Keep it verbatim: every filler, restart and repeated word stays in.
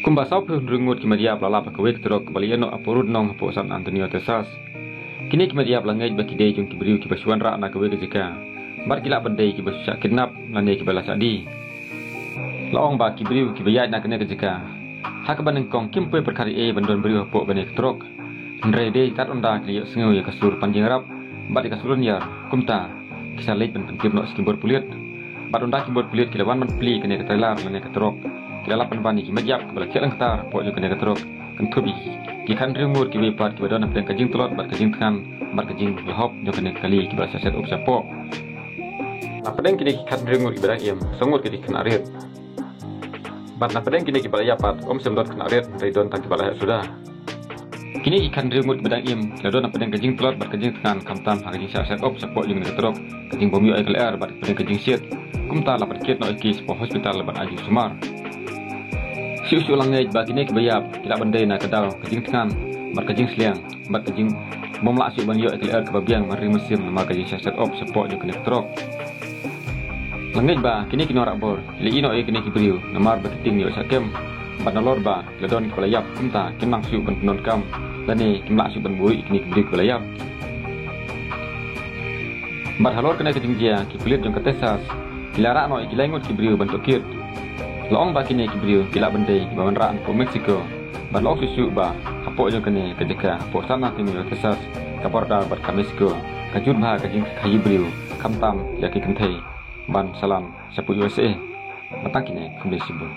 Kumba sawphew hynriew ngut ki met ïap la lap ha kawei ka trok kaba la ïehnoh ha Purud Nong hapoh San Antonio, Texas. Kine ki met ïap la ngeit ba ki dei jong ki briew kiba shu wanrah na kawei ka jaka bad ki lah ban dei kiba shu shah kidnap lane kiba la shah die. La ong ba ki briew kiba ïaid na kane ka jaka ha kaba nyngkong kim poi pyrkhat ei ei ban don briew hapoh kane ka trok. Hynrei dei tat ynda ki la ïohsngew ïa ka sur pan jingïarap bad ïa ka sur lynñiar, kumta ki sa leit ban pyntip noh sha ki bor pulit. Bad ynda ki bor pulit ki la wan ban plie kane ka trailer lane ka trok, ki la lap ban wan ïa ki met ïap kiba la thiah lyngktar hapoh jong kane ka trok, kynthup ïa ki khathynriew ngut kiwei pat kiba don hapdeng ka jingtlot bad ka jingthngan bad ka jinglahok jong kane ka kali kiba la shah set up shapoh. Na pdeng kine ki khathynriew ngut kiba dang im, saw ngut ki dei ki khynnah rit. Bad na pdeng kine kiba la ïap pat, ym shym don khynnah rit, hynrei don tang kiba la heh suda. Kine ki khathynriew ngut kiba dang im ki la don na pdeng ka jingtlot bad ka jingthngan, khamtam ha ka jingshah set up shapoh jong kane ka trok, ka jingbym ïoh ïa ka lyer bad pdeng ka jingshit. Kumta la pynkit noh ïa ki shapoh hospital bad ai jingsumar. Shuh shuh la ngeit ba kine kiba ïap ki lah ban dei na ka daw ka jingthngan bad ka jingsliang bad ka jingbym lah shuh ban ïoh ïa ka lyer kaba biang ban ri mynsiem namar ka jingshah set up shapoh jong kane ka trok. La ngeit ba kine ki nongrah bor ki la ïeh noh ïa kine ki briew namar ba ki tieng ïoh shah kem bad nalor ba ki la don kiba la ïap, kumta kim nang shuh ban pyndonkam lane kim lah shuh ban buh ïa kine ki briew kiba la ïap. Bad halor kane ka jingjia, ki pulit jong ka Texas ki la rah noh ïa ki lai ngut ki briew ban tohkit. La ong ba kine ki briew ki lah ban dei kiba wanrah napoh Mexico. Bad la ong shuh shuh ba hapoh jong kane ka jaka hapoh San Antonio, Texas, ka border bad ka Mexico, ka jur bha ka jingkhaïi briew, khamtam ïa ki kynthei ban sa lan shapoh U S A. Bad tang kine, khublei shibun.